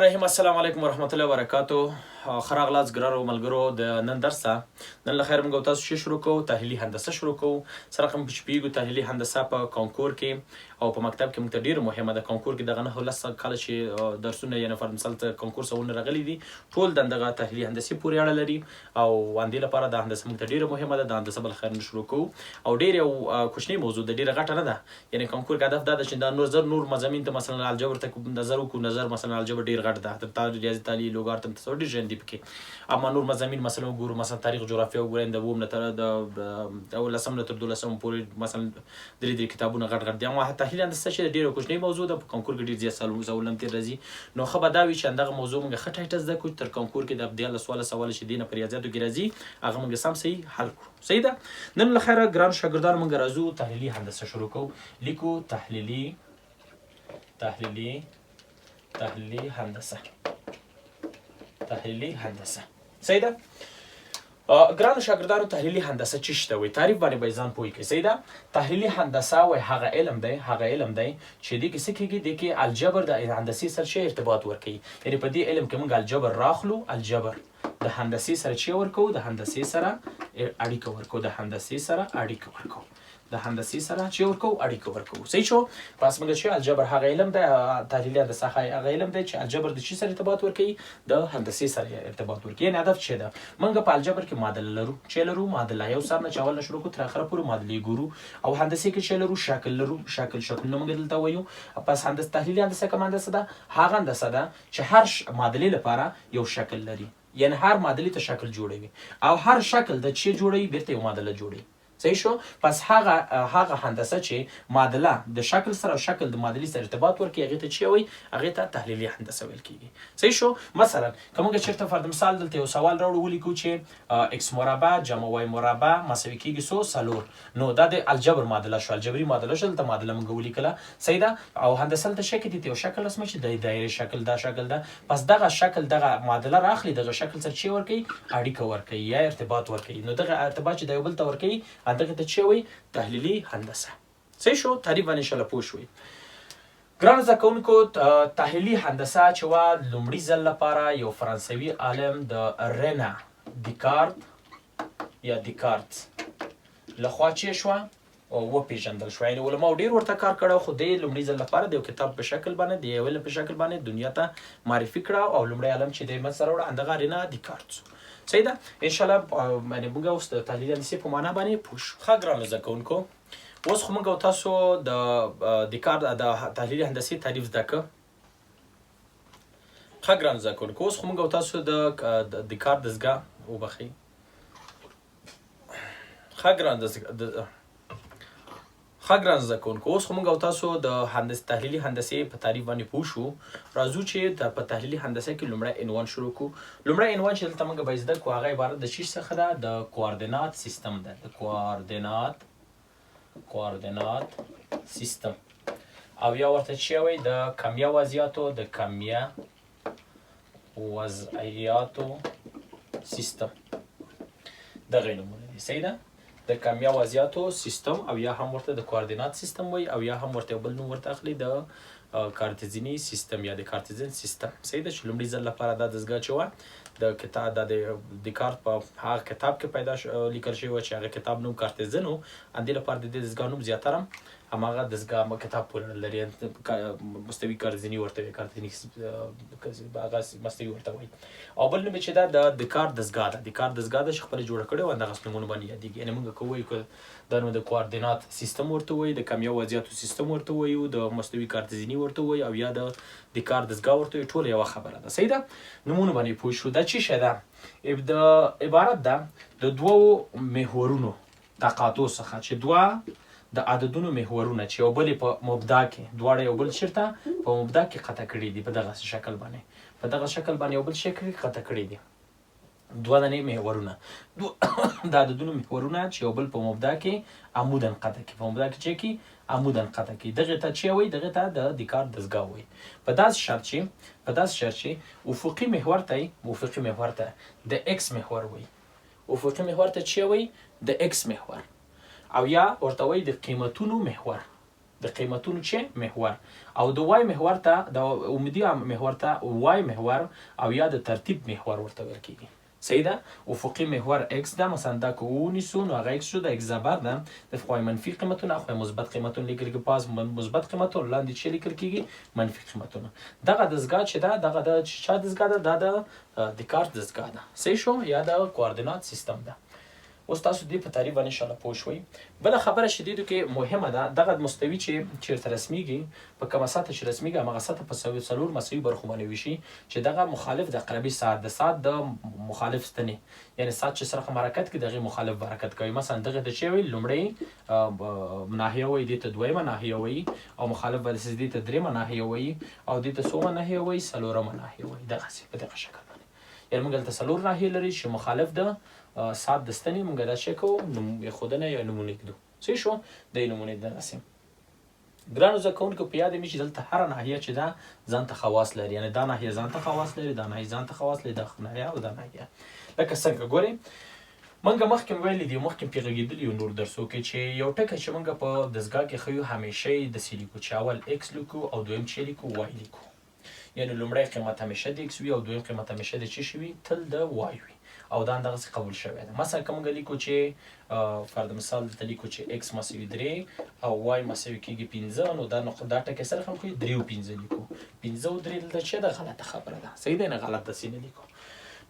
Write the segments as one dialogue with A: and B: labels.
A: الرحیم السلام علیکم ورحمت الله وبرکاتو. ښه راغلاست ګرانو ملګرو د نن درس ته. نن له خیره موږ تاسو چې شروع کوو، تحلیلي هندسه شروع کوو. سره رقم چې پوهېږو، تحلیلي هندسه په کانکور کې او په مکتب کې موږ ته ډېره مهمه ده. کانکور کې دغه 9 10 کاله چې درسونه، یعنې فرض مثال ته کانکور سوالونه راغلي دي، ټول د دغه تحلیلي هندسې پورې اړه لري او اندې لپاره دا هندسه موږ ته ډېره مهمه ده. دا هندسه بل خیر نه شروع کوو او ډېر یو کوچنۍ موضوع ده، ډېره غټه نه ده. یعنی کانکور کې هدف دا ده چې دا نور زر نور مضامین ته، مثلا الجبر ته نظر وکړو. نظر مثلا الجبر ډیر غټ ده، تر تا ریاضي، تحلیل، لوګارتم، تصور، ډیر ژوند دی پکې. اما نور مضامین مثلا وګورو، مثلا تاریخ، جغرافیا وګورئ، د اووم نه تر د اولسم نه تر دولسم پورې مثلا درې درې کتابونه غټ غټ دي. اما تحلیل هندسه چې ډیره کوچنۍ موضوع ده، په کانکور کې ډیر زیات سوالونه تیر راځي. نو ښه به دا وي چې دغه موضوع موږ ښه ټایټه زده کړو، تر کانکور کې د 13 سواله سوال چې دینه پر ریاضیاتو کې راځي، هغه موږ سم صحیح حل کړو. صحیح ده. نن له خیره ګران شاګردانو مونږ راځو، تحلیلي هندسه شروع کوو. لیکو تحلیلي هندسه، تحلیلي هندسه. صحیح ده. ګرانو شاګردانو، تحلیلي هندسه چی شته وي، تعریف باندې به ځان پوه کړئ. صحیح ده. تحلیلي هندسه وای هغه علم دی، هغه علم دی چې دې کې څه کېږي؟ دې کې الجبر د هندسې سره شی ارتباط ورکوي. یعنی په دې علم کې موږ الجبر راخلو، الجبر د هندسې سره چی ورکو؟ د هندسې سره اړیکه ورکو، د هندسې سره اړیکه ورکو، د هندسې سره چې ورکو؟ اړیکه ورکو. صحیح شو. پس موږ چې الجبر هغه علم دی، تحلیلي هندسه هغه علم دی چې الجبر د چی سره ارتباط ورکوي؟ د هندسې سره ارتباط ورکوي. یعنی هدف چې ده، موږ په الجبر کې معادله لرو، چې لرو معادله، یو سر نه چې اول نه شروع کو تر اخره پورې معادلې ګورو. او هندسې کې چې لرو؟ شکل لرو، شکل، شکلونه موږ دلته وایو. پس هندسه، تحلیلي هندسه کوم هندسه ده؟ هغه هندسه ده چې هر معادلې لپاره یو شکل لري، یعنی هر معادلې ته شکل جوړوي او هر شکل د چې جوړوي؟ بیرته یو معادله جوړوي. صحیح شو. پس هغه هندسه چې معادله د شکل سره او شکل د معادلې سره ارتباط ورکوي، هغې ته چې وایي؟ هغې ته تحلیلي هندسه ویل کیږي. صحیح شو. مثلا که موږ چېرته فرض مثال دلته یو سوال راوړو، ولیکو چې x مربع جمع y مربع مساوي کیږي څو؟ څلور. نو دا د الجبر معادله شو، الجبري معادله شو. دلته معادله موږ ولیکله، صحیح ده. او هندسه دلته شکل دي، یو شکل رسمه چې د دایرې شکل دا شکل ده. پس دغه شکل، دغه معادله راخلي، دغه شکل سره چې ورکوي؟ اړیکه ورکوي یا ارتباط ورکوي. نو دغه ارتباط چې د یو بل ته ورکوي، دغه ته چې وایي؟ تحلیلي هندسه. صحیح شو. تعریف باندې ان شاء الله پوه شوئ. ګرانو زده کوونکو، تحلیلي هندسه چې وه، لومړي ځل لپاره یو فرانسوي عالم د رنه دیکارت یا دیکارت لخوا چې شوه وپیژندل شو. یعنی علماو ډیر ورته کار کړی، خو د لومړي ځل لپاره د یو کتاب په شکل باندې، د یو علم په شکل باندې دنیا ته معرفي کړه او لومړی عالم چې د منځ ته راوړه، همدغه رینا دیکارت. صحیح ده. ان شاء الله یعنی موږ اوس د تحلیلي هندسې په معنا باندې پوه شو. ښه ګرانو زده کوونکو، اوس خو موږ او تاسو د دیکارت د تحلیلي هندسې تعریف زده کړ. ښه ګرانو زده کوونکو، اوس خو موږ او تاسو د دیکارت دستګاه، وبخښئ، ښه ګران زده کوونکو، اوس خو موږ او تاسو د تحلیلي هندسې په تعریف باندې پوه شو. راځو چې په تحلیلي هندسه کې لومړی عنوان شروع کو. لومړی عنوان چې دلته موږ به زده کو، هغه عبارت د چی څخه ده؟ د کوآردینات سیستم ده، د کوآردینات سیستم او یا ورته چی وایي؟ د کمیه وضعیاتو، د کمیه وضعیاتو سیستم. دغه نومونه دي. صحیح ده. د کمیه وضعیاتو سیستم او یا هم ورته د کوآردینات سیستم وایي او یا هم ورته یو بل نوم ورته اخلي، د کارتزیني سیستم یا د کارتزین سیستم. صحیح ده. چې لومړي ځل لپاره دا دستګاه چې وه، د کتاب د دیکارت په هغه کتاب کې پیدا لیکل شوی و چې هغه کتاب نوم کارتزن و. اندې لپاره د دې دستګاه نوم زیاتره هماغه دستګاه کتاب پورې لري، مستوي کارتزیني ورته وایي، کارتزیني هغه مستوي ورته وایي. او بل نوم چې دا د دیکارت دستګاه ده، دیکارت دستګاه ده چې خپله جوړه کړې وه، دغه نومونو باندې یادېږي. یعنې موږ که وایو که دا نو د کوآردینات سیستم ورته وایي، د کمیه وضعیاتو سیستم ورته وایو، د مستوي کارتزیني ورته وایي او یا د دیکارت دستګاه ورته وایي، ټوله یوه خبره ده. صحیح ده. نومونو باندې پوه شو. دا چی شی ده؟ د عبارت ده د دوو محورونو تقاطع څخه، چې دوه د عددونو محورونه چې یو بل په مبدا کې، دواړه یو بل چیرته په مبدا کې قطع کړي دي، په دغه شکل باندې، په دغه شکل باندې یو بل شکل کې قطع کړي دي. دوه دنې محورونه، د عددونو محورونه چې یو بل په مبدا کې عمودا قطع کړي، په مبدا کې چې کی عمودا قطع کړي، دغه ته چې وایي؟ دغه ته د دیکارت دستګاه وایي. په داسې شرط چې افقي محور ته، افقي محور ته د x محور وایي. افقي محور ته چې وایي؟ د x محور او یا ورته وایي د قیمتونو محور. د قیمتونو چې محور او د وای محور ته د عمودي محور ته وای محور او یا د ترتیب محور ورته ویل کیږي. صحیح ده. افقي محور ایکس ده، مثلا دا که ونیسو نو هغه ایکس شو، د ایکس زبر ده، د خوا منفي قیمتونه اخوا مثبت قیمتونه لیکل کیږي، پاس مثبت قیمتونه لاندې چې لیکل کیږي منفي قیمتونه. دغه دستګاه چې ده دغه د چا دستګاه ده؟ دا د دکارت دستګاه ده. صحیح شو، یا د کوآردینات سیستم ده. اوس تاسو دې په تعریف باندې انشاءالله پوه شوئ. بله خبره چې دې کې مهمه ده، دغه مستوي چې چېرته رسمیږي په کومه سطح چې رسمیږي هماغه سطح په څلور مساوي برخو باندې ویشي چې دغه مخالف د عقربي ساعت د ساعت د مخالف ستنې، یعنې ساعت چې سره کوم حرکت کوي د هغې مخالف به حرکت کوي. مثلا دغه ته چې وایي لومړۍ ناحیه وایي، دې ته دویمه ناحیه وایي، او مخالف به دې ته درېیمه ناحیه وایي، او دې ته څومه ناحیه وایي؟ څلورمه ناحیه وایي. دغسې په دغه شکل باندې، یعنې موږ دلته څلور ناحیې لري چې مخالف د ساعت د ستنې موږ دا شی کوو نوم ښودنه یا نمونه ږدو. صحیح شو، د نمونې دغسې. ګرانو زده کوونکو په یاد مې چې دلته هره ناحیه چې ده ځان ته خواص لري، یعنې دا ناحیه ځان ته خواص لري، دا ناحیه ځان ته خواص لري، دا ناحیه او دا ناحیه. لکه څنګه ګورئ موږ مخکې ویلي دي، مخکې پرې غږېدلي یو نور درسو کې چې یو ټکی چې موږ په دستګاه کې ښیو همیشه یې داسې لیکو چې اول ایکس لیکو او دویم چې لیکو وای لیکو، یعنې لومړی قیمت همیشه د ایکس وي او دویم قیمت همیشه د څه شي وي؟ تل د وای وي، او دا همدغسې قبول شوی ده. مثلا که موږ لیکو چې فرض مثال دلته لیکو چې ایکس مساوي درې او وای مساوي کېږي پنځه، نو دا نقطه دا ټکی سره هم ښیي درې او پنځه لیکو، پنځه او درې دلته چې ده غلطه خبره ده، صحیح ده نه؟ غلط داسې نه لیکو.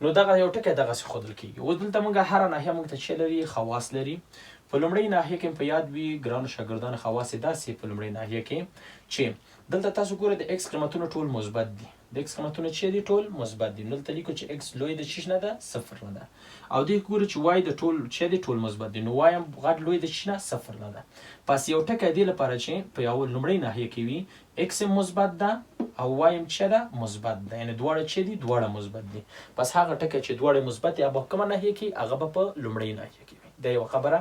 A: نو دغه یو ټکی دغسې ښودل کېږي. اوس دلته موږ هره ناحیه موږ ته چې لري خواص لري. په لومړۍ ناحیه کې په یاد وي ګرانو شاګردانو خواص یې داسې په لومړۍ ناحیه کې چې دلته تاسو ګورئ د ایکس قیمتونه ټول مثبت دي، د ایکس قیمتونه چې دي ټول مثبت دي، نو دلته لیکو چې ایکس لوی د څه نه ده؟ صفر نه ده، او دې ګورو چې وای د ټول چې دي ټول مثبت دي، نو وای هم غټ لوی د څه نه؟ صفر نه ده. پس یو ټکی دې لپاره چې په یو لومړۍ ناحیه کې وي ایکس هم مثبت ده او وای هم چې ده مثبت ده، یعنې دواړه چې دي دواړه مثبت دي. پس هغه ټکی چې دواړه مثبت دي هغه به کومه ناحیه کې؟ هغه به په لومړۍ ناحیه کې وي. دا یوه خبره.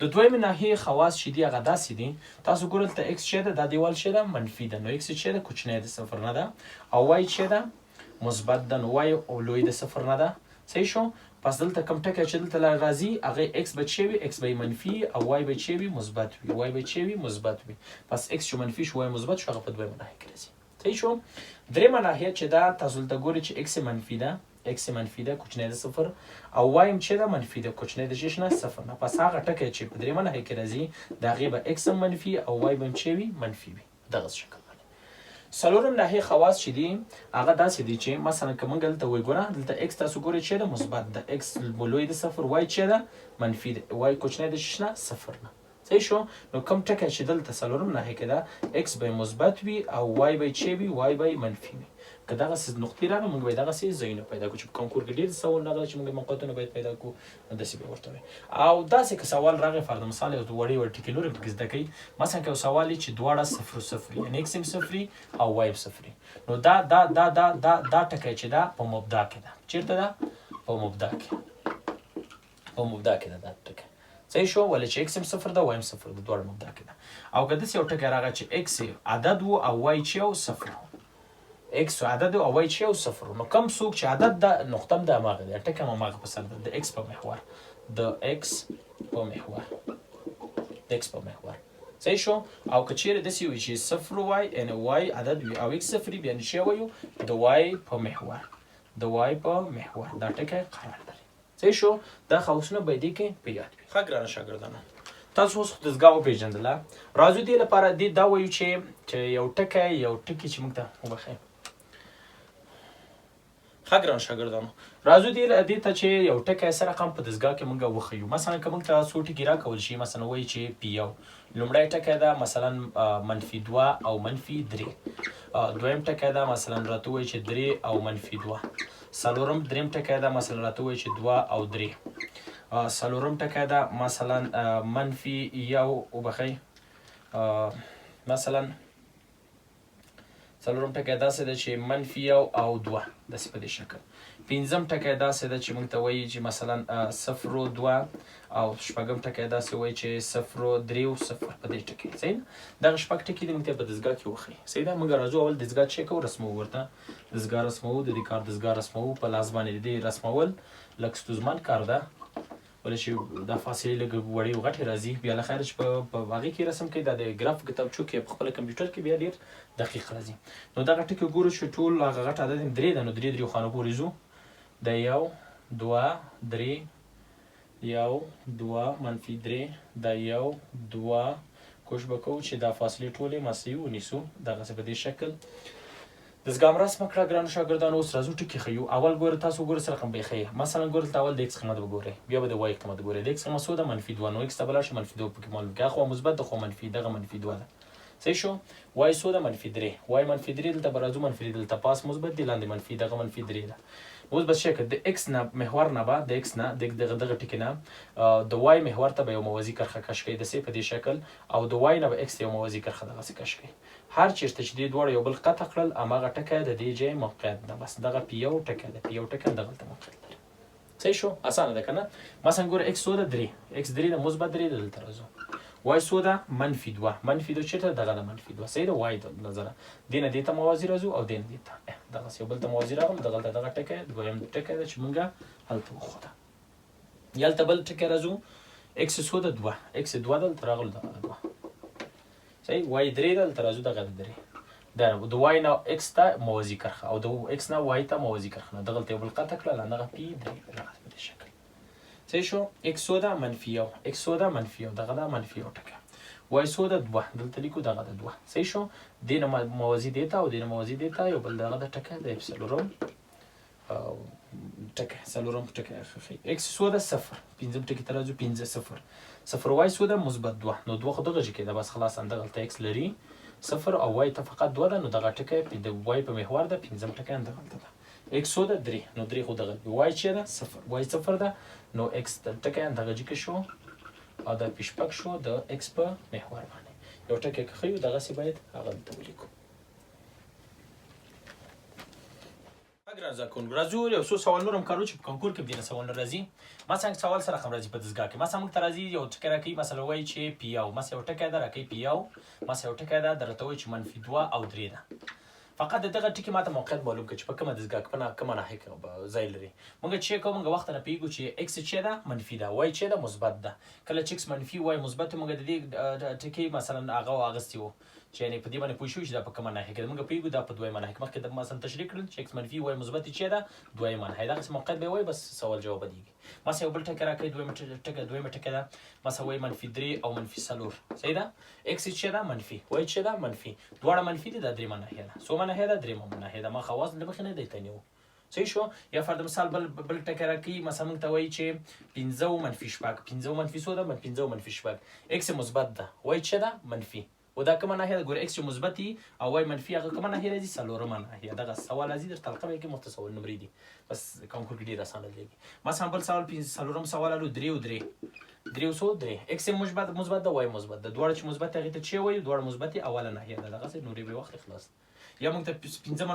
A: د دویمې ناحیې خواص چې دي هغه داسې دي، تاسو ګورئ دلته ایکس چې ده دا دیوال چې ده منفي ده، نو ایکس چې ده کوچنی د صفر نه ده، او وای چې ده مثبت ده، نو وای او لوی د صفر نه ده. صحیح شو. پس دلته کوم ټکی چې دلته راځي هغه ایکس به چې وي ایکس به منفي او وای به چې وي مثبت وي، وای به چې وي مثبت وي. پس ایکس چې منفي شو وای مثبت شو، هغه په دویمه ناحیه کې راځي. صحیح شو. درېیمه ناحیه چې ده تاسو دلته ګورئ چې ایکس منفي ده، ایکس منفي ده کوچنی د صفر، او وای هم چې ده منفي ده کوچنی د څه نه؟ صفر نه. پس هغه ټکی چې په درېیمه ناحیه کې راځي د هغې به ایکس هم منفي او وای به هم چې وي منفي وي، دغه شکل باندې. څلورم ناحیې خواص چې دي هغه داسې دي چې مثلا که موږ دلته وایو ګوره دلته ایکس تاسو ګورئ چې ده مثبت ده، ایکس لوی د صفر، وای چې ده منفي ده، وای کوچنی د څه نه؟ صفر نه. صحیح شو. نو کوم ټکی چې دلته څلورم ناحیه کې ده ایکس به مثبت وي او وای به چې وي وای به منفي وي. که دغسې نقطې راغلې موږ به دغسې ځایونه پیدا کړو چې په کانکور کې ډېر سوال راغلی چې موږ موقعیتونه باید پیدا کړو، نو داسې به ورته وي. او داسې که سوال راغی فرض مثال یو وړې وړې ټکي نورې پکې زده کوي، مثلا که یو سوال وي چې دواړه صفر صفر وي، یعنې ایکس هم صفر وي او وای هم صفر وي، نو دا دا دا دا دا دا ټکی چې ده په مبدا کې ده، چېرته ده؟ په مبدا کې، په مبدا کې ده دا ټکی. صحیح شو. ولې چې ایکس هم صفر ده وای هم صفر ده، دواړه مبدا کې ده. او که داسې یو ټکی راغی چې ایکس عدد و او وای چې یو صفر و، ایکس عدد او وای چې یو صفر و، نو کوم څوک چې عدد ده نقطه هم د هماغه دی، ټکی هم هماغه په سر ده، د ایکس په محور، د ایکس په محور، د ایکس په محور. صحیح شو. او که چیرې داسې وي چې صفر وای، یعنې وای عدد وي او ایکس صفر وي، بیا نو څه وایو؟ د وای په محور، د وای په محور دا ټکی قرار لري. صحیح شو. دا خواصونه به دې کې په یاد وي. ښه ګرانه شاګردانو تاسو اوس خو دستګاه وپېژندله، راځو دې لپاره دې دا وایو چې یو ټکی یو ټکی چې موږ ته وبخښئ. ښه ګران شاګردانو راځو دې ته چې یو ټکی سره رقم په دستګاه کې موږ وښیو. مثلا که موږ ته څو ټکي راکول شي، مثلا وایي چې پی یو لومړی ټکی ده مثلا منفي دوه او منفي درې، دویم ټکی ده مثلا راته وایي چې درې او منفي دوه، څلورم دریم ټکی ده مثلا راته وایي چې دوه او درې، څلورم ټکی ده مثلا منفي یو وبخښئ، مثلا څلورم ټکی داسې ده چې منفي یو او دوه، داسې په دې شکل. پنځم ټکی داسې ده چې موږ ته وایي چې مثلا صفر او دوه، او شپږم ټکی داسې وایي چې صفر او درې او صفر په دې ټکی. صحیح ده؟ دغه شپږ ټکي دي موږ ته په دستګاه کې وښیي. صحیح ده؟ موږ راځو اول دستګاه چې کوو رسموو، ورته دستګاه رسموو، د دې کار دستګاه رسموو، په لاس باندې د دې رسمول لږ ستونزمن کار ده. ولې چې دا فاصلې لږ وړې او غټې راځي، بیا له خیره چې په هغې کې رسم کوي، دا د ګراف کتابچو کې په خپل کمپیوټر کې بیا ډیر دقیق راځي. نو دغه ټکي ګورو چې ټول هغه غټ عدد هم درې ده، نو درې درې خانو پورې ځو، د یو دوه درې، یو دوه منفي درې، د یو دوه، کوښښ به کوو چې دا فاصلې ټولې مساوي ونیسو دغسې په دې شکل. دستګاه هم رسمه کړه ګرانو شاګردانو. اوس راځو ټکي ښیو. اول ګوره تاسو ګوره څه رقم به یې ښیې. مثلا ګوره دلته اول د ایکس قیمت به ګورئ، بیا به د وای قیمت ګورئ. د ایکس قیمت څو ده؟ منفي دوه. نو ایکس ته به لاړ شئ، منفي دوه پکې معلوم کړئ. اخوا مثبت ده خو منفي، دغه منفي دوه ده. صحیح شو. وای څو ده؟ منفي درې. وای منفي درې، دلته به راځو منفي درې، دلته پاس مثبت دي لاندې منفي، دغه منفي درې ده. اوس به څه د ایکس نه محور نه به د ایکس نه د دغه دغه ټکي نه د وای محور ته به یو موازي کرښه کش کړئ داسې په دې شکل، او د وای نه به ایکس ته یو موازي کرښه دغسې کش کړئ. هر چیرته چې دې دواړو یو بل قطع کړل هماغه ټکی د دې ځای موقعیت ده. بس دغه پی یو ټکی ده، پی یو ټکی دغلته موقعیت لري. صحیح شو، اسانه ده کنه. مثلا ګوره ایکس څو ده؟ درې. ایکس درې ده، مثبت درې ده، دلته راځو. وای څو ده؟ منفي دوه. منفي دوه چېرته؟ دغه ده منفي دوه. صحیح ده. وای د نظره دې نه دې ته موازي راځو او دې نه دې ته دغسې یو بل ته موازي راغلو. دغلته دغه ټکی دویم ټکی ده چې مونږ هلته وښوده. یلته بل ټکی راځو، ایکس څو ده؟ دوه. ایکس دوه دلته راغلو، دغه ده دوه. صحیح. وای درې ده، دلته راځو، دغه ده درې. دا د وای نه ایکس ته موازي کرښه او د ایکس نه وای ته موازي کرښه، نه دغلته یو بل قطع کړه، دغه پی درې راغله په دې شکل. صحیح شو. ایکس څو ده؟ منفي یو. ایکس څو ده؟ منفي یو، دغه ده منفي یو ټکی. وای څو ده؟ دوه، دلته لیکو دغه ده دوه. صحیح شو. دې نه موازي دې ته او دې نه موازي دې ته یو بل دغه ده ټکی د څلورم ټکی، څلورم ټکی ښیي. ایکس څو ده؟ صفر. پنځم ټکي ته راځو، پنځه صفر صفر. وای څو ده؟ مثبت دوه. نو دوه خو دغه ځای ده، بس خلاص همدغلته ایکس لري صفر او وای ته فقط دوه ده، نو دغه ټکی د وای په محور ده، پنځم ټکی همدغلته ده. ایکس څو ده؟ درې. نو درې خو دغه وای چې ده صفر، وای صفر ده، نو ایکس ټکی همدغه ځای کې شو او دا پی شپږ شو د ایکس په محور باندې. یو ټکی که ښیو دغسې باید هغه دلته ولیکو. ګران زده کوونکو راځو یو څو سوال نور هم کارو چې په کنکور کې به دې نه سوالونه راځي. مثلا سوال سره رقم راځي په دستګاه کې. مثلا موږ ته راځي یو ټکی راکوي، مثلا وایي چې پی یو، مثلا یو ټکی ده راکوي پی یو، مثلا یو ټکی ده درته وایي چې منفي دوه او درې ده. فقط د دغه ټکي ماته موقعیت معلوم کړه چې په کومه دستګاه کې په کومه ناحیه کې ځای لري. موږ چې کوو موږ وخت نه پوهېږو چې ایکس چې ده منفي ده، وای چې ده مثبت ده. کله چې ایکس منفي وای مثبت، موږ د دې ټکي مثلا هغه اخیستي وو چې یعنې په دې باندې پوه شو چې دا په کومه ناحیه کې ده. موږ پوهېږو دا په دویمه ناحیه کې مخکې د مثلا تشریح کړل چې ایکس منفي وای مثبت چې ده دویمه ناحیه، دغسې موقعیت به وای بس سوال جواب بدیږي. مثلا یو بل ټکی راکوي، دویمه ټکی، دویمه ټکی ده مثلا وای منفي درې او منفي څلور. صحیح ده. ایکس چې ده منفي، وای چې ده منفي، دواړه منفي دي، دا درېیمه ناحیه ده. څومه ناحیه ده؟ درېیمه ناحیه ده. ما خو اواز له مخې نه دی ته نیو. صحیح شو. یا فرض مثال بل بل ټکی راکوي، مثلا موږ ته وایي چې پنځه او منفي شپږ، پنځه او منفي څو ده؟ پنځه او منفي شپږ. ایکس مثبت ده، وای چې ده منفي، و دا کومه ناحیه ده؟ ګوره ایکس چې مثبت وي او وای منفي هغه کومه ناحیه راځي؟ څلورمه ناحیه. دغه سوال راځي درته حلقه به کې مفت سوال نمرې دي، بس کانکور کې ډېر اسانه لګي. مثلا بل سوال پنځه څلورم سوال الو درې او درې، درې او څو درې، ایکس مثبت مثبت ده وای مثبت ده، دواړه چې مثبت هغې ته چې وایو دواړه مثبت دي، اوله ناحیه ده. دغسې نورې به وخت خلاص. یا موږ ته پنځمه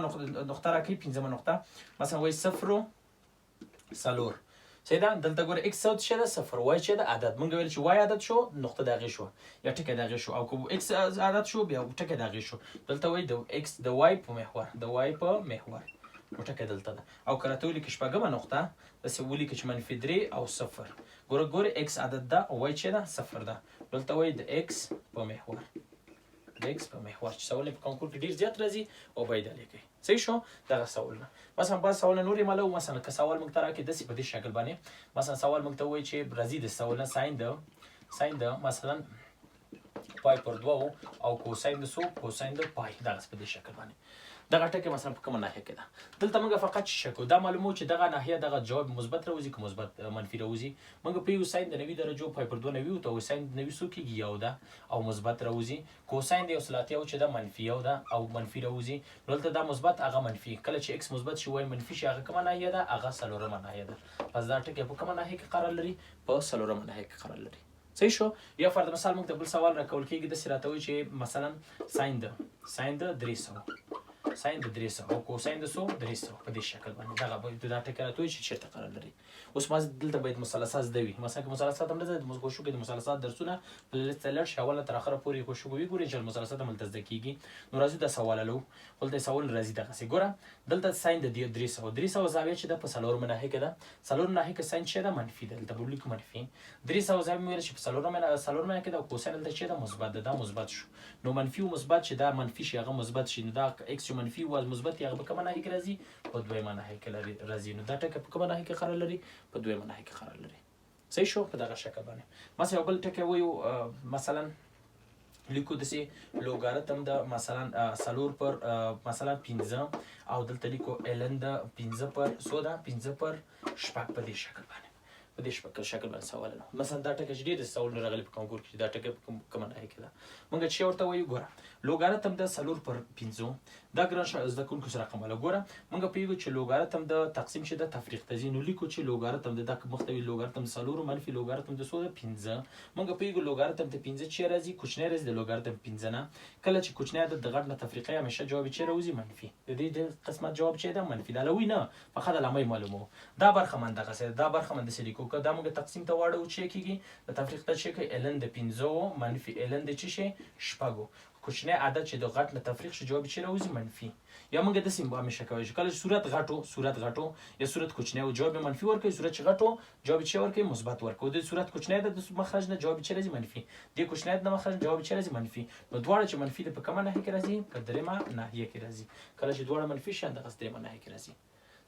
A: نقطه راکوي، پنځمه نقطه مثلا وایي صفر او څلور. صحیح ده. دلته ګوره ایکس څه شی ده؟ صفر. وای چې ده عدد، مونږ ویل چې وای عدد شو نقطه د هغې شوه یا ټکی د هغې شو، او که ایکس عدد شو بیا ټکی د هغې شو. دلته وایي د ایکس د وای په محور، د وای په محور نو ټکی دلته ده. او که راته ولیکې شپږمه نقطه داسې ولیکې چې منفي درې او صفر، ګوره ګوره ایکس عدد ده او وای چې ده صفر ده، دلته وایي د ایکس په محور، د ایکس په محور چې سوالونه په کانکور کې ډېر زیات راځي او باید لیکئ. صحیح شو. دغه سوالونه مثلا بعض سوالونه نور یې معلوم. مثلا که سوال موږ ته راکړي داسې په دې شکل باندې، مثلا سوال موږ ته وایي چې راځي د سوالونه ساین د ساین د مثلا پای پر دوه او کوساین د څو کوساین د پای، دغسې په دې شکل باندې. دغه ټکی مثلا په کومه ناحیه کې ده؟ دلته موږ فقط څه کوو دا معلومو چې دغه ناحیه دغه جواب مثبت راوځي که مثبت منفي راوځي. موږ پوهېږو ساین د 90 درجو پای پر دوه 90 ورته وایو، ساین د 90 څو کېږي؟ یو ده او مثبت راوځي. کوساین د یو سل اتیا چې ده منفي یو ده او منفي راوځي. نو دلته دا مثبت هغه منفي، کله چې ایکس مثبت شي وای منفي شي هغه کومه ناحیه ده؟ هغه څلورمه ناحیه ده. پس دا ټکی په کومه ناحیه کې قرار لري؟ په څلورمه ناحیه کې قرار لري. صحیح شو. یا فرض مثال موږ ته بل سوال راکول کېږي داسې راته وایي چې مثلا ساین د ساین د 300 ساین د 300 او کوساین د څو؟ 300. په دې شکل باندې دغه باید دا ټکی راته وایي چې چېرته قرار لري. اوس ما دلته باید مثلثات زده وي. مثلا که مثلثات هم نه زده، موږ کوشش وکړو د مثلثات درسونه په لیست ته لاړ شي، اوله تر اخره پورې کوشش وکړو وګورئ چې مثلثات هم هلته زده کېږي. نو راځو دا سوال لو، خو دلته سوال راځي دغسې. ګوره دلته ساین د دې 300، 300 زاویه چې ده په څلورمه ناحیه کې ده. څلورمه ناحیه کې ساین چې ده منفي ده، دلته به ولیکو منفي. 300 زاویه مې ویل چې په څلورمه ناحیه کې ده او کوساین دلته چې ده مثبت ده، دا مثبت شو. نو منفي او مثبت چې دا منفي شي هغه مثبت شي، نو دا ایکس چې منفي و مثبت هغه په کومه ناحیه کې راځي؟ په دویمه ناحیه کې راځي. نو دا ټکی په کومه ناحیه کې قرار لري؟ په دویمه ناحیه کې قرار لري. صحیح شو؟ په دغه شکل باندې مثلا یو بل ټکی وایو، مثلا لیکو داسې لوګاریتم د مثلا څلور پر مثلا پنځه، او دلته لیکو ln د پنځه پر څو ده؟ پنځه پر شپږ. په دې شکل باندې، په دې شکل باندې سوال نه. مثلا دا ټکی چې ډېر سوالونه راغلي په کانکور کې، دا ټکی په کومه ناحیه کې ده؟ مونږ چې ورته وایو ګوره لوګاریتم د څلور پر پنځو، دا ګران زده کوونکو سره رقم وله. ګوره مونږ پوهېږو چې لوګاریتم د تقسیم چې د تفریق ته ځي، نو لیکو چې لوګاریتم د دا مخته وي لوګاریتم څلور منفي لوګاریتم د څو ده؟ پنځه. مونږ پوهېږو لوګاریتم د پنځه چې راځي کوچنی راځي د لوګاریتم پنځه نه. کله چې کوچنی عدد د غټ نه تفریقه همیشه جواب یې چې راوځي منفي. د دې د قسمت جواب چې ده منفي ده. لوی نه فقط علامه یې معلومو. دا برخه من دغسې ده، دا برخه من داسې لیکو. که دا موږ تقسیم ته واړوو چې کېږي د تفریق ته چې کوي ln د پنځو منفي ln د څه شي؟ شپږو. کوچنی عدد چې د غټ نه تفریق شي جواب یې چې راوځي منفي. یا موږ داسې همیشه کوی شو، کله چې صورت غټو، صورت غټو یا صورت کوچنی و جواب یې منفي ورکوي، صورت چې غټو جواب یې چې ورکوي مثبت ورکوي. د صورت کوچنی ده د مخرج نه جواب یې چې راځي منفي، د کوچنی ده د مخرج نه جواب یې چې راځي منفي. نو دواړه چې منفي ده په کومه ناحیه کې راځي؟ په درېیمه ناحیه کې راځي. کله چې دواړه منفي شي دغسې درېیمه ناحیه کې راځي.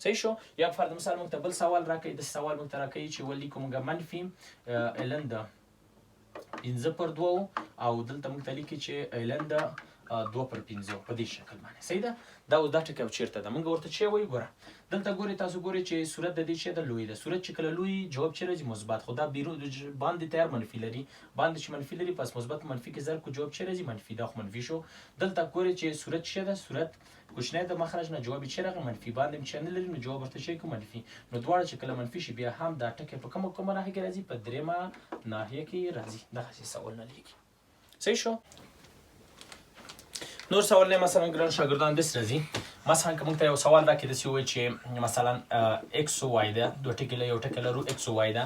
A: صحیح شو؟ یا فرض مثال موږ ته بل سوال راکوي، داسې سوال موږ ته راکوي چې ولیکو موږ منفي ln د پنځه پر دوو، او دلته موږ ته لیکي چې ln د دوه پر پنځو په دې شکل باندې. صحیح ده؟ دا اوس دا ټکی چېرته ده؟ موږ ورته چې وایو ګوره دلته ګورئ تاسو ګورئ چې صورت د دې چې ده لوی ده، صورت چې کله لوی جواب چې راځي مثبت، خو دا بیرون باندې تیار منفي لري، باندې چې منفي لري پس مثبت منفي کې ضرب کو جواب چې راځي منفي، دا خو منفي شو. دلته ګورئ چې صورت چې ده صورت کوچنی د مخرج نه جواب یې چې راغی منفي، باندې هم چې نه لري نو جواب ورته چې کوم منفي. نو دواړه چې کله منفي شي بیا هم دا ټکی په کومه کومه ناحیه کې راځي؟ په درېیمه ناحیه کې راځي. دغسې سوالونه لیکي. صحیح شو؟ نور سوال نه مثلا ګران شاګردان داسې راځي، مثلا که موږ ته یو سوال راکړي داسې ووایي چې مثلا ایکس او وای ده، دوه ټکي له یو ټکی لرو ایکس او وای ده،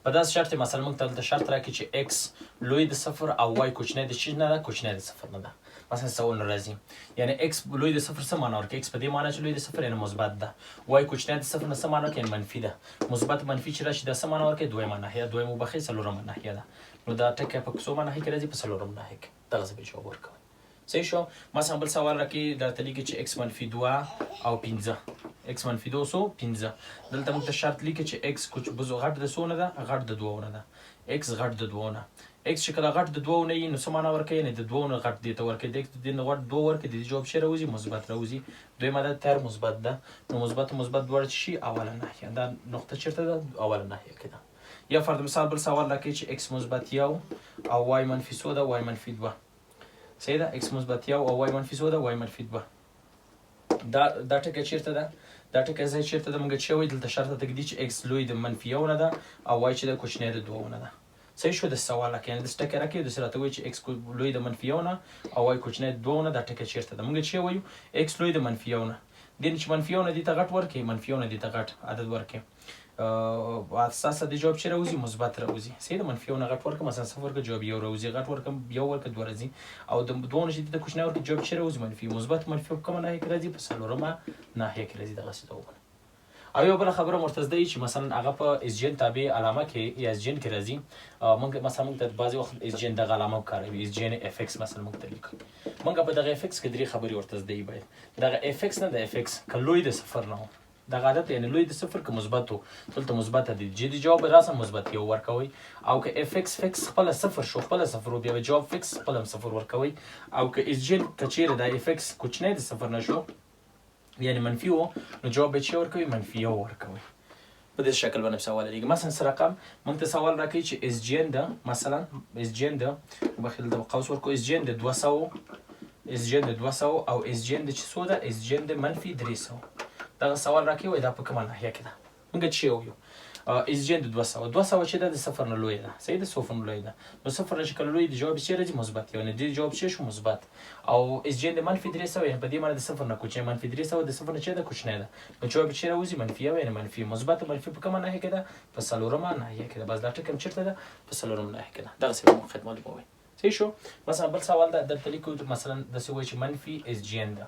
A: په داسې شرط مثلا موږ ته دلته شرط راکړي چې ایکس لوی د صفر او وای کوچنی د چی نه ده؟ کوچنی د صفر نه ده. مثلا سوال نه راځي، یعنی ایکس لوی د صفر څه معنا ورکوي؟ ایکس په دې معنا چې لوی د صفر یعنی مثبت ده، وای کوچنی د صفر نه څه معنا ورکوي؟ یعنی منفي ده. مثبت منفي چې راشي دا څه معنا ورکوي؟ دویمه ناحیه، دویمه وبخښئ څلورمه ناحیه ده. نو دا ټکی په څومه ناحیه کې راځي؟ په څلورم ناحیه کې. دغسې به جواب ورکوي. صحیح شو؟ مثلا بل سوال راکړي درته لیکي چې ایکس منفي دوه او پنځه، ایکس منفي دوه څو؟ پنځه. دلته موږ ته شرط لیکي چې ایکس کوچ بزو غټ د څو نه ده؟ غټ د دوو نه ده. ایکس غټ د دوو نه، ایکس چې کله غټ د دوو نه وي نو څه معنا ورکوي؟ یعنې د دوو نه غټ دې ته ورکوي، د ایکس د دې نه غټ دوه ورکوي، د دې جواب چې راوځي مثبت راوځي. دویم عدد تر مثبت ده، نو مثبت مثبت دواړه چې شي اوله ناحیه، دا نقطه چېرته ده؟ اوله ناحیه کې ده. یا فرض مثال بل سوال راکوي چې ایکس مثبت یو او وای منفي څو ده؟ وای منفي دوه. صحیح ده؟ ایکس مثبت یو او وای منفي څو ده؟ وای منفي دوه. دا ټکی چېرته ده؟ دا ټکی ځای چېرته ده؟ موږ چې وایو دلته شرط ته ږدي چې ایکس لوی د منفي یو نه ده او وای چې د کوچنی د دوو نه ده. صحیح شو؟ د سوال راکوي، یعنې داسې ټکی راکوي داسې راته وایي چې ایکس لوی د منفي یو نه او وای کوچنی د دوو نه، دا ټکی چېرته ده؟ موږ چې وایو ایکس لوی د منفي یو نه، دې نه چې منفي یو نه دې ته غټ ورکړي، منفي یو نه دې ته غټ عدد ورکړي، اساسا د جواب چې راوځي مثبت راوځي. صحیح ده؟ منفي یو نه غټ ورکړم مثلا صفر ورکړم جواب یو راوځي، غټ ورکړم یو ورکړم دوه راځي، او د دوو نه چې دې ته کوچنی ورکړي جواب چې راوځي منفي. مثبت منفي په کومه ناحیه کې راځي؟ په څلورمه ناحیه کې راځي. دغسې ځوابونه. او یو بله خبره ورته زده چې مثلا هغه په اس جن تابع علامه کې یا اس جن کې راځي، موږ مثلا موږ ته بعضې وخت اس جن دغه علامه کاروي، اس جن اف ایکس مثلا موږ ته لیکي. موږ په دغه اف ایکس کې درې خبرې ورته زده وي باید. دغه اف ایکس نه د اف ایکس که لوی د صفر نه و، دغه عدد یعنی لوی د صفر که مثبت و دلته مثبت دی، چې د جواب راسه مثبت یو ورکوي، او که اف ایکس فکس خپله صفر شو، خپله صفر و، بیا به جواب فکس خپله هم صفر ورکوي. او که اس جن که چیرې دا اف ایکس کوچنی د صفر نه شو یعنی منفي و، نو جواب به چې ورکوي؟ منفي یو ورکوي. په دې شکل باندې سوال لري. مثلا څه رقم موږ ته سوال راکوي چې اس جن ده، مثلا اس جن ده، وبخښئ دلته قوس ورکو، اس جن ده دوه سوه، اس جن ده دوه سوه او اس جن ده چې څو ده؟ اس جن ده منفي درې سوه. دغه سوال راکوي وایي دا په کومه ناحیه کې ده؟ موږ چې وایو اس جي ان د 200، 200 چې ده د صفر نه لوی ده، صحیح ده، صفر نه لوی ده، نو صفر نه چې کله لوی د جواب یې راځي مثبت، یعنې د جواب چې شو مثبت. او اس جي ان د منفي 300، یعنې په دې معنی د صفر نه کوچنی، منفي 300 د صفر نه چې ده کوچنی ده، نو جواب یې چې راوځي منفي یو، یعنې منفي مثبت منفي په کومه ناحیه کې ده؟ په څلورمه ناحیه کې ده. بس دا ټکی هم چېرته ده؟ په څلورمه ناحیه کې ده. دغسې به موقعیت معلوموي. صحیح شو. مثلا بل سوال ده، دلته لیکو مثلا داسې وایي چې منفي اس جي ان ده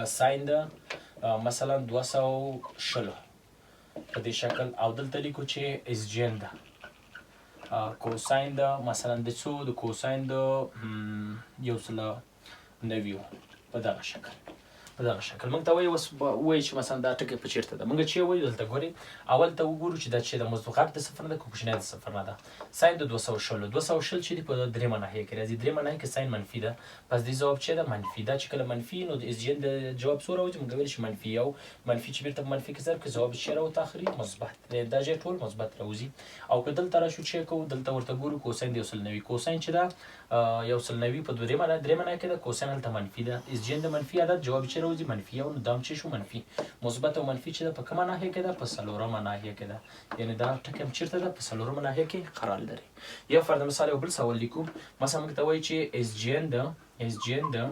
A: ساین ده مثلا 220 په دې شکل، او دلته لیکو چې اس جي ان ده کوساین ده مثلا د څو، د کوساین د 190 په دغه شکل، په دغه شکل موږ ته وایي اوس وایي چې مثلا دا ټکی په چېرته ده. موږ چې وایو دلته ګورئ اول ته وګورو چې دا چې د غټ د صفر نه ده که کوچنی د صفر نه ده. ساین د 220، 220 چې دی په درېیمه ناحیه کې راځي، درېیمه ناحیه کې ساین منفي ده، پس دې ځواب چې ده منفي ده. چې کله منفي نو د اس جي ان د جواب څو راوځي؟ موږ ویل چې منفي یو، منفي چې بیرته په منفي کې ضرب کې ځواب چې راوته اخري مثبت دی، دا ځای ټول مثبت راوځي. او که دلته راشو چې کوو دلته ورته ګورو کوساین د 190، کوساین چې ده 190 په درېیمه ناحیه کې ده، کوساین هلته منفي ده، اس جي ان د منفي عدد جواب چې راوځي منفي یو، نو دا هم چې شو منفي. مثبت او منفي چې ده په کومه ناحیه کې ده؟ په څلورمه ناحیه کې ده، یعنې دا ټکی هم چېرته ده؟ په څلورمه ناحیه کې قرار لري. یا فرض مثال یو بل سوال لیکو، مثلا موږ ته وایي چې اس جي ان ده، اس جي ان ده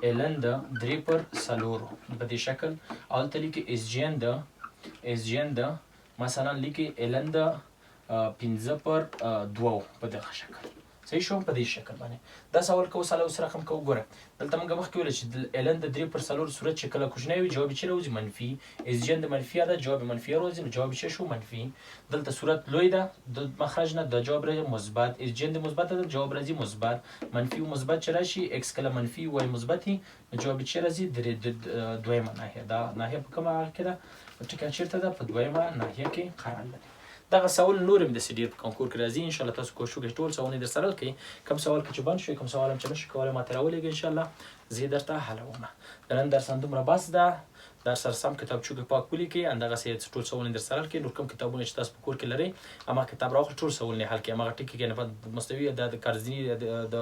A: الن ده درې پر څلورو په دې شکل، او هلته لیکي اس جي ان ده، اس جي ان ده مثلا لیکي الن ده پنځه پر دوو په دغه شکل. صحیح شو. په دې شکل باندې دا سوال کوو، ساله اوس رقم کوو. ګوره دلته موږ مخکې ویل چې الن د درې پر څلور صورت چې کله کوچنی وي جواب یې چې راوځي منفي، اس جي ان د منفي عدد جواب یې منفي راوځي، نو جواب یې چې شو منفي. دلته صورت لوی ده د مخرج نه، د جواب راځي مثبت، اس جي ان د مثبت عدد جواب راځي مثبت، منفي او مثبت چې راشي ایکس کله منفي وای مثبت وي، نو جواب یې چې راځي درې، دویمه ناحیه. دا ناحیه په کومه هغه کې ده؟ ټکی چېرته ده؟ په دویمه ناحیه کې قرار لري. دغه سوال نور هم داسې ډېر په کانکور کې راځي، ان شاء الله تاسو کوشش وکړئ ټول سوالونه در سره حل کړئ. کوم سوال کې چې بند شوي، کوم سوال هم چې نشئ کولی ماته راولېږئ، ان شاء الله زه یې درته حلوم. د نن درس هم دومره بس ده، در سره سم کتابچو کې پاک ولیکئ، همدغسې ټول سوالونه در سره حل کړئ. نور کوم کتابونه چې تاسو په کور کې لرئ هماغه کتاب راواخلئ، ټول سوالونه حل کړئ. هماغه ټکي کې نه په مستوي د کارزیني، د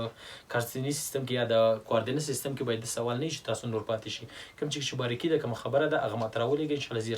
A: کارزیني سیستم کې یا د کوارډینه سیستم کې باید د سوال نه وي چې تاسو نور پاتې شي. کوم چې باریکي ده، کومه خبره ده، هغه ماته راولېږئ، ان شاء الله زه یې